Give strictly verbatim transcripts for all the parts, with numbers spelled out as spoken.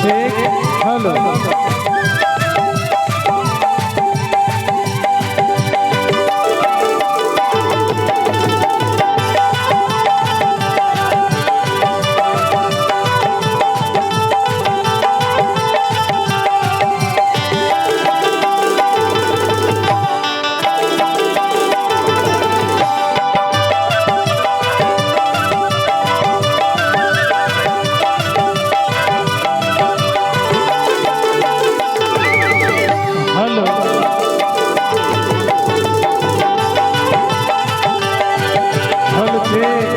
Hello. Hello. Hello, ठीक।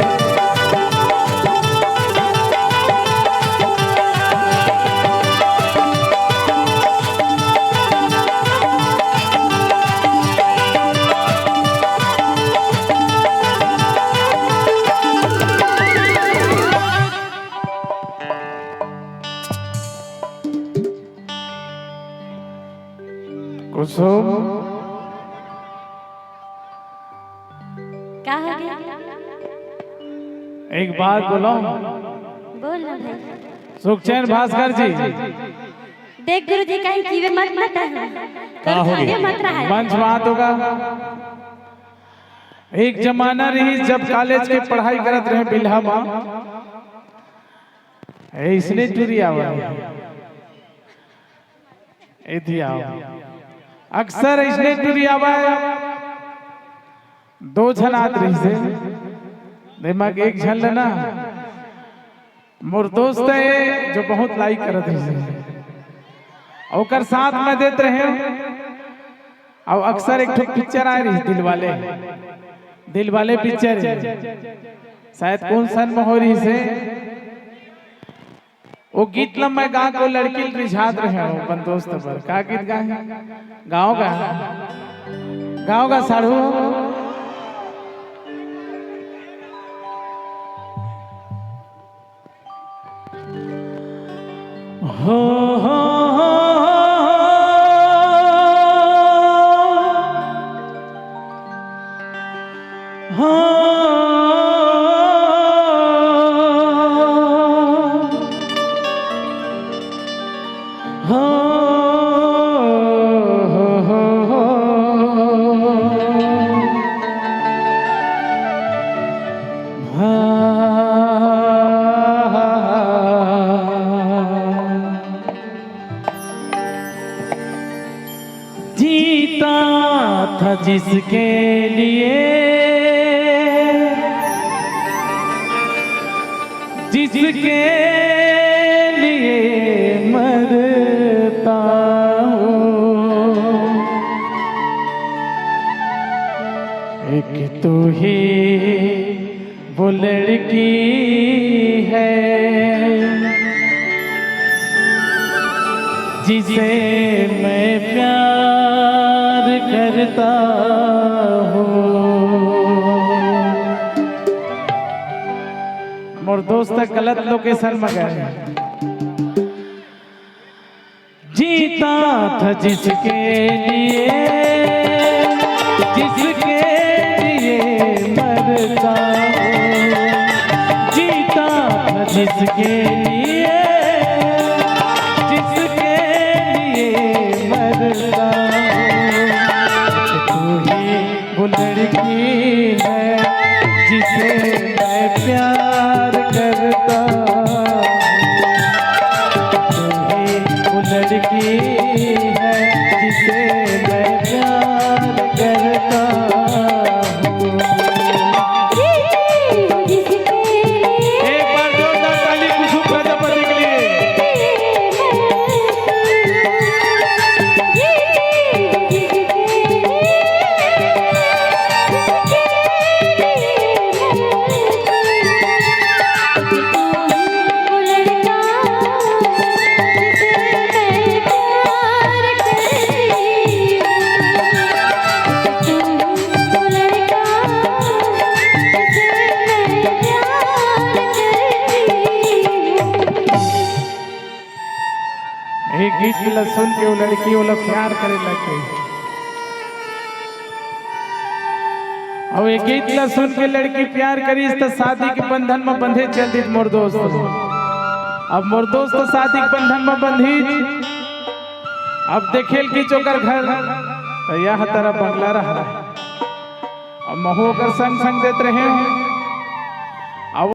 कुसुम। का हो गया? एक बात बोलो। बोल ना भाई। सुखचैन भास्कर जी। देख गुरु जी, कहीं कीवे मत, मत है। का हो गया? मत रहा है। मंच बात होगा। एक जमाना रही, जब कॉलेज के पढ़ाई करत रहे बिल्हा मा, ऐसने टुरी आवा। एती आओ। अक्सर इसने टुरी आवा, दो झन आत रहिसे। दिमाग एक झन लेना। मोर दोस्त है जो बहुत लाइक करत रहिसे। ओकर साथ में देत रहे। अउ अक्सर एक ठो पिक्चर आए रहिस दिलवाले। दिलवाले पिक्चर। शायद कौन सन में हो रहिसे। वो गीत ल मैं गा के लड़की ल रिझात रहे हूँ अपन दोस्त पर। का गीत गाए? गाँव गा, गाँव गा साढ़ू। हो, हो, हो, हो। हाँ। हाँ। हाँ। जीता था जिसके लिए, जिसके लिए मरता हूँ। एक तू ही वो लड़की है जिसे मैं प्यार करता हूँ। मोर दोस्त गलत लोकेशन में गए। जीता था जिसके लिए, जिसके लिए मरता हूँ। जीता था जिसके लिए, जिसके लिए मरता हूँ। तू ही वो लड़की है जिसे मैं प्यार करता हूँ। तू ही वो लड़की है जिसे मैं प्यार करता हूँ। एक बार जोरदार ताली कुसुम प्रजापति के लिए। ये गीत ला सुन के वो लड़की वो लोग प्यार करे लग गई। अउ ये गीत ला सुन के लड़की प्यार करिस त शादी के बंधन में बंधे चल दिस मोर दोस्त। अब मोर दोस्त शादी के बंधन म बंधीच। अब देखेल कि चोकर घर, त यह तरह बंगला रहा। अब महू ओकर संग संग देत रहे।